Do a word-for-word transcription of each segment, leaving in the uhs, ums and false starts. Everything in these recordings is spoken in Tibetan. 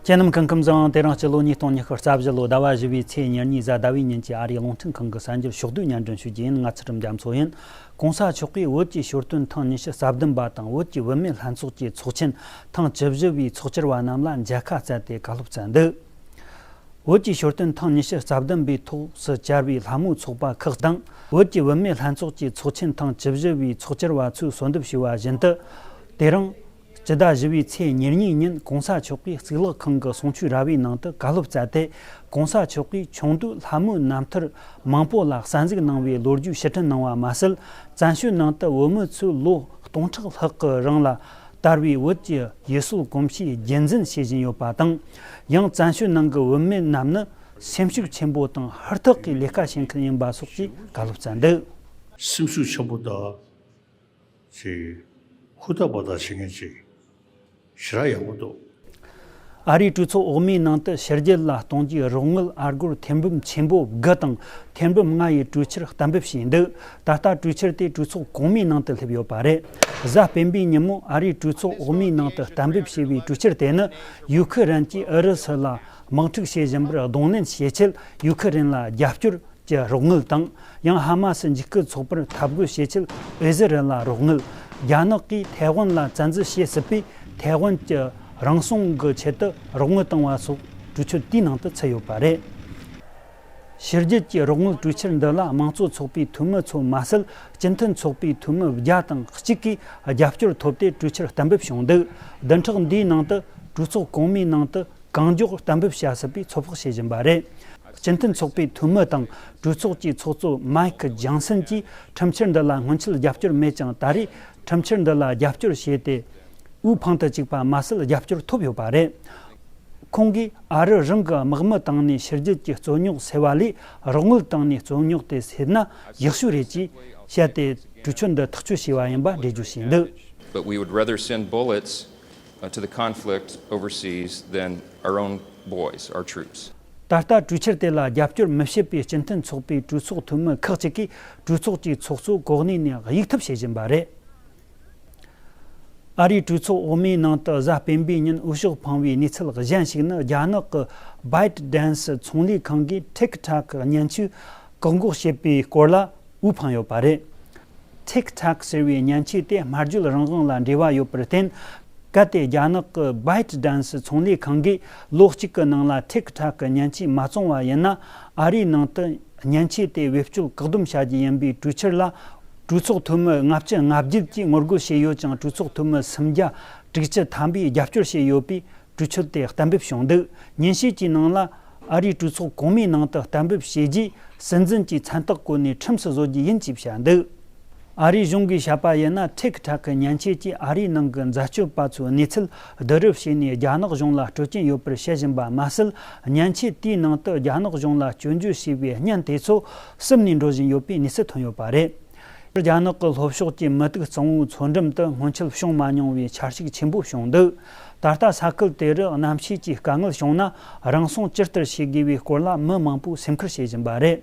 ཁྱེད་རྣམས་སྐུ་ཁམས་བཟང་། དེ་རིང་སྤྱི་ལོ་ཉིས་སྟོང་ཉི་ཤུ་རྩ་བཞི་ལོ་ཟླ་བ་བཞི་པའི་ཚེས་ཉེར་གཉིས་གཟའ་ཟླ་བའི་ཉིན་གྱི་ཨ་རིའི་རླུང་འཕྲིན་ཁང་གི་གསར་འགྱུར་ཕྱོགས་བསྡུས་སྙན་སྒྲོན་ཞུ་རྒྱུ་ཡིན། ང་ཚུལ་ཁྲིམས་རྒྱ་མཚོ་ཡིན། གོང་ས་མཆོག་གིས་བོད་ཀྱི་ཞོར་སྟོན་ཐེངས་ཉི་ཤུ་རྩ་བདུན་པ་དང་བོད་ཀྱི་བུད་མེད་ལྷན་ཚོགས་ཀྱི་ཚོགས་ཆེན་ཐེངས་བཅུ་བཞི་པའི་ཚོགས་བཅར་བ་རྣམས་ལ་མཇལ་ཁ་བསྩལ་ཏེ་བཀའ་སློབ་སྩལ་འདུག་བོད་ཀྱི་ཞོར་སྟོན་ཐེངས་ཉི་ཤུ་རྩ་བདུན་པའི་ཐོག་སུ་བཅར་བའི་ལྷ་མོའི་ཚོགས་པ་ཁག་དང་བོད་ཀྱི་བུད་མེད་ལྷན་ཚོགས་ཀྱི་ཚོགས་ཆེན་ཐེངས་བཅུ་བཞི་པའི་ཚོགས་བཅར་བ་ཚོས་གསོལ་འདེབས་ཞུས་པ་བཞིན་དུ། དེ་རིང་སྤྱི་ཟླ་བཞི་པའི་ཚེས་ཉེར་གཉིས་ཉིན་གོང་ས་མཆོག་གིས་གཙུག་ལག་ཁང་གི་གསུང་ཆོས་ར་བའི་ནང་དུ་བཀའ་སློབ་སྩལ་ཏེ། གོང་ས་མཆོག་གིས་ཆུང་དུས་ལྷ་མོའི་རྣམ་ཐར་མང་པོ་ལ་གསན་གཟིགས་གནང་བའི་ལོ་རྒྱུས་ཕྱིར་དྲན་གནང་བ་མ་ཟད། བཙན་བྱོལ་ནང་དུ་བོད་མི་ཚོས་ལོ་སྟོང་ཕྲག་ལྷག་གི་རིང་ལ་དར་བའི་བོད་ཀྱི་ཡུལ་སྲོལ་གོམས་གཤིས་རྒྱུན་འཛིན་བྱེད་བཞིན་ཡོད་པ་དང་། ཡང་བཙན་བྱོལ་ནང་གི་བུད་མེད་རྣམས་ནི་སེམས་ཤུགས་ཆེན་པོ་དང་ཧུར་ཐག་གིས་ལས་ཀ་བྱེད་མཁན་ཡིན་པ་སོགས་ཀྱི་བཀའ་སློབ་སྩལ་འདུག་སེམས་ཤུགས་ཆེན་པོ་དང་ཅིག་ཧུར་ཐག་པ་དང་བྱེད་མཁན་ཅིག་ཞེ་དྲག་ཡག་པོ་འདུག་ཨ་རིའི་གྲོས་ཚོགས་འོག་མའི་ནང་དུ་ཕྱི་རྒྱལ་ལ་གཏོང་རྒྱུའི་རོགས་དངུལ་ཨ་སྒོར་ཐེར་འབུམ་ཆེན་པོ་དགུ་དང་ཐེར་འབུམ་ལྔ་ཡི་གྲོས་འཆར་གཏན་འབེབས་བྱས་འདུག་ད་ལྟ་གྲོས་འཆར་དེ་གྲོས་ཚོགས་གོང་མའི་ནང་དུ་སླེབས་ཡོད་པ་རེད། གཟའ་སྤེན་པའི་ཉིན་མོ་ཨ་རིའི་གྲོས་ཚོགས་འོག་མའི་ནང་དུ་གཏན་འབེབས་བྱས་པའི་གྲོས་འཆར་དེ་ནི་ཡུ་ཁི་རན་གྱིས་ཨུ་རུ་སུ་ལ་དམག་འཁྲུག་བྱེད་བཞིན་པར་གདོང་ལེན་བྱེད་ཆེད་ཡུ་ཁི་རན་ལ་རྒྱབ་སྐྱོར་གྱི་རོགས་དངུལ་དང་། ཡང་ཧ་མ་སི་འཇིགས་སྐུལ་ཚོགས་པར་འཐབ་རྒོལ་བྱེད་ཆེད་ཨི་ཟི་རལ་ལ་རོགས་དངུལ། རྒྱ་ནག་གིས་ཐའེ་ཝན་ལ་བཙན་འཛུལ་བྱེད་སྲིད་པས་ཐའེ་ཝན་གྱི་རང་སྲུང་གི་ཆེད་དུ་རོགས་དངུལ་བཏང་བ་སོགས་གྲོས་ཆོད་དེའི་ནང་དུ་ཚུད་ཡོད་པ་རེད། ཕྱི་རྒྱལ་གྱི་རོགས་དངུལ་གྲོས་འཆར་འདི་ལ་དམངས་གཙོ་ཚོགས་པའི་འཐུས་མི་ཚོ་མ་ཟད། སྤྱི་མཐུན་ཚོགས་པའི་འཐུས་མི་བརྒྱ་དང་གཅིག་གིས་རྒྱབ་སྐྱོར་ཐོབ་སྟེ་གྲོས་འཆར་གཏན་འབེབས་བྱུང་འདུག་བདུན་ཕྲག་འདིའི་ནང་དུ་གྲོས་ཚོགས་གོང་མའི་ནང་དུ་གང་མགྱོགས་གཏན་འབེབས་བྱ་སྲིད་པའི་ཚོད་དཔག་བྱེད་བཞིན་པ་རེད། སྤྱི་མཐུན་ཚོགས་པའི་འཐུས་མི་དང་གྲོས་ཚོགས་ཀྱི་ཚོགས་གཙོ་མའིག་ཇོན་སན་གྱིས་ཁྲིམས་འཆར་འདི་ལ་སྔོན་ཆད་རྒྱབ་སྐྱོར་མེད་ཀྱང་ད་རེས་ཁྲིམས་འཆར་འདི་ལ་རྒྱབ་སྐྱོར་བྱས་ཏེ། དབུས་ཕང་དུ་བཅུག་པ་མ་ཟད་རྒྱབ་སྐྱོར་ཐོབ་ཡོད་པ་རེད། ཁོང་གིས་ཨ་རི་རང་གི་དམག་མི་བཏང་ནས་ཕྱི་རྒྱལ་གྱི་རྩོད་རྙོག་སེལ་བ་ལས་རོགས་དངུལ་བཏང་ནས་རྩོད་རྙོག་དེ་སེལ་ན་ཡག་ཤོས་རེད་ཅེས་བཤད་དེ། གྲོས་ཆོད་འདི་ཐག་གཅོད་བྱས་པ་ཡིན་པ་འགྲེལ་བརྗོད་བྱས་འདུག But we would rather send bullets, uh, to the conflict overseas than our own boys, our troops. ད་ལྟ་གྲོས་འཆར་དེ་ལ་རྒྱབ་སྐྱོར་མི་བྱེད་པའི་སྤྱི་མཐུན་ཚོགས་པའི་གྲོས་ཚོགས་འཐུས་མི་ཁག་ཅིག་གིས་གྲོས་ཚོགས་ཀྱི་ཚོགས་གཙོ་གོ་གནས་ནས་གཡུག་ཐབས་བྱེད་བཞིན་པ་རེད། ཨ་རིའི་གྲོས་ཚོགས་འོག་མའི་ནང་དུ་གཟའ་སྤེན་པའི་ཉིན་འོས་ཤོག་འཕངས་པའི་གནས་ཚུལ་གཞན་ཞིག་ནི། རྒྱ་ནག་གི་བྷའི་ཏི་ཌན་སི་ཚོང་ལས་ཁང་གིས་ཐིག་ཐག་གི་མཉེན་ཆས་བཀག་འགོག་བྱས་པའི་སྐོར་ལ་འོས་འཕངས་ཡོད་པ་རེད། ཐིག་ཐག་ཟེར་བའི་མཉེན་ཆས་དེ་སྨྲ་བརྗོད་རང་དབང་ལ་འབྲེལ་བ་ཡོད་པར་བརྟེན། གལ་ཏེ་རྒྱ་ནག་གི་བྷའི་ཏི་ཌན་སི་ཚོང་ལས་ཁང་གིས་ལོ་གཅིག་གི་ནང་ལ་ཐིག་ཐག་གི་མཉེན་ཆས་མ་བཙོངས་པ་ཡིན་ན། ཨ་རིའི་ནང་དུ་མཉེན་ཆས་དེ་བེད་སྤྱོད་བཀག་སྡོམ་བྱ་རྒྱུ་ཡིན་པའི་གྲོས་འཆར་ལ། གྲོས་ཚོགས་འཐུས་མི་ལྔ་བཅུ་ང་བརྒྱད་ཀྱིས་ངོ་རྒོལ་བྱས་ཡོད་ཀྱང་། གྲོས་ཚོགས་འཐུས་མི་སུམ་བརྒྱ་དྲུག་ཅུ་ཐམ་པས་རྒྱབ་སྐྱོར་བྱས་ཡོད་པས། གྲོས་ཆོད་དེ་གཏན་འབེབས་བྱུང་འདུག་ཉིན་ཤས་ཀྱི་ནང་ལ་ཨ་རིའི་གྲོས་ཚོགས་གོང་མའི་ནང་དུ་གཏན་འབེབས་བྱས་རྗེས། སྲིད་འཛིན་གྱིས་མཚན་རྟགས་བཀོད་ནས་ཁྲིམས་སུ་བཟོ་རྒྱུ་ཡིན་ཅེས་བཤད་འདུག་ཨ་རིའི་གཞུང་གིས་བཤད་པ་ཡིན་ན། ཐིག་ཐག་གི་མཉེན་ཆས་ཀྱིས་ཨ་རིའི་ནང་གི་འཛད་སྤྱོད་པ་ཚོའི་གནས་ཚུལ་བསྡུ་རུབ་བྱས་ནས་རྒྱ་ནག་གཞུང་ལ་སྤྲོད་ཀྱིན་ཡོད་པར་བཤད་བཞིན་པ་མ་ཟད། མཉེན་ཆས་དེའི་ནང་དུ་རྒྱ་ནག་གཞུང་ལ་སྐྱོན་བརྗོད་བྱས་པའི་བརྙན་དེ་ཚོ་ཟིན་ནས་འགྲོ་བཞིན་ཡོད་པའི་གནས་ཚུལ་ཐོན་ཡོད་པ་རེད། རྒྱ་ནག་གི་ལྷོ་ཕྱོགས་ཀྱི་མུ་ཏིག་གཙང་བོའི་མཚོ་འགྲམ་དུ་སྔོན་ཆད་བྱུང་མ་མྱོང་བའི་ཆར་ཞིག་ཆེན་པོ་བྱུང་འདུག་ད་ལྟ་ས་ཁུལ་དེ་རུ་གནམ་གཤིས་ཀྱི་དཀའ་ངལ་བྱུང་ན་རང་སྲུང་ཇི་ལྟར་བྱེད་དགོས་པའི་སྐོར་ལ་མི་མང་པོས་སེམས་ཁུར་བྱེད་བཞིན་པ་རེད།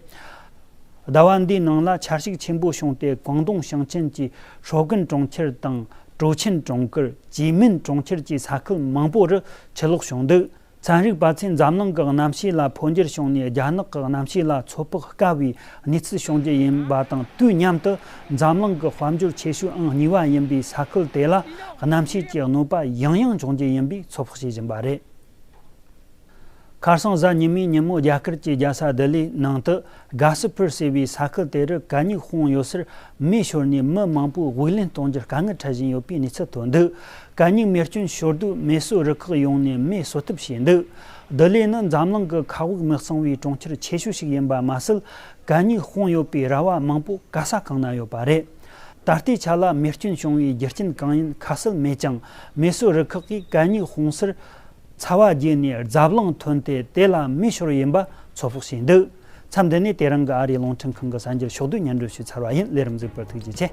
ཟླ་བ་འདིའི་ནང་ལ་ཆར་ཞིག་ཆེན་པོ་བྱུང་སྟེ། ཀོང་ཏུང་ཞིང་ཆེན་གྱི་ཧྲོ་ཀན་གྲོང་ཁྱེར་དང་། ཀྲོའུ་ཆིན་གྲོང་ཁྱེར། ཅི་མིན་གྲོང་ཁྱེར་གྱི་ས་ཁུལ་མང་པོ་རུ་ཆུ་ལོག་བྱུང་འདུག་ཚན་རིག་པ་ཚོས་འཛམ་གླིང་གི་གནམ་གཤིས་ལ་འཕོ་འགྱུར་བྱུང་ནས། རྒྱ་ནག་གི་གནམ་གཤིས་ལ་ཚོད་དཔག་དཀའ་བའི་གནས་ཚུལ་བྱུང་རྒྱུ་ཡིན་པ་དང་། དུས་མཉམ་དུ་འཛམ་གླིང་གི་དཔལ་འབྱོར་ཆེ་ཤོས་ཨང་གཉིས་པ་ཡིན་པའི་ས་ཁུལ་དེ་ལ་གནམ་གཤིས་ཀྱི་གནོད་པ་ཡང་ཡང་འབྱུང་རྒྱུ་ཡིན་པའི་ཚོད་དཔག་བྱེད་བཞིན་པ་རེད། ཁ་སང་གཟའ་ཉི་མའི་ཉིན་མོ་རྒྱ་གར་གྱི་རྒྱལ་ས་ལྡི་ལིའི་ནང་དུ། ག་སི་པུར་ཟེར་བའི་ས་ཁུལ་དེ་རུ་གད་སྙིགས་སྤུངས་ཡོད་སར་མེ་ཤོར་ནས་མི་མང་པོའི་དབུགས་ལེན་གཏོང་རྒྱུར་དཀའ་ངལ་འཕྲད་བཞིན་ཡོད་པའི་གནས་ཚུལ་ཐོན་འདུག་གད་སྙིགས་མེ་སྐྱོན་ཤོར་དུས་མེ་གསོད་རུ་ཁག་ཡོང་ནས་མེ་གསོད་ཐབས་བྱས་འདུག་ལྡི་ལི་ནི་འཛམ་གླིང་གི་མཁའ་དབུགས་མི་གཙང་བའི་གྲོང་ཁྱེར་ཆེ་ཤོས་ཤིག་ཡིན་པ་མ་ཟད། གད་སྙིགས་སྤུངས་ཡོད་པའི་ར་བ་མང་པོ་ག་ས་གང་ན་ཡོད་པ་རེད། ད་ལྟའི་ཆ་ལ་མེ་སྐྱོན་བྱུང་བའི་རྒྱུ་རྐྱེན་གང་ཡིན་ཁ་གསལ་མེད་ཀྱང་། མེ་གསོད་རུ་ཁག་གིས་གད་སྙིགས་སྤུངས་སར་ཚ་བ་རྒྱས་ནས་རྫབ་རླངས་ཐོན་ཏེ། དེ་ལ་མེ་ཤོར་ཡིན་པ་ཚོད་དཔག་བྱས་འདུག་མཚམས་འདི་ནས་དེ་རིང་གི་ཨ་རིའི་རླུང་འཕྲིན་ཁང་གི་གསར་འགྱུར་ཕྱོགས་བསྡུས་སྙན་སྒྲོན་ཞུས་ཚར་བ་ཡིན། ལས་རིམ་གཟིགས་པར་ཐུགས་རྗེ་ཆེ།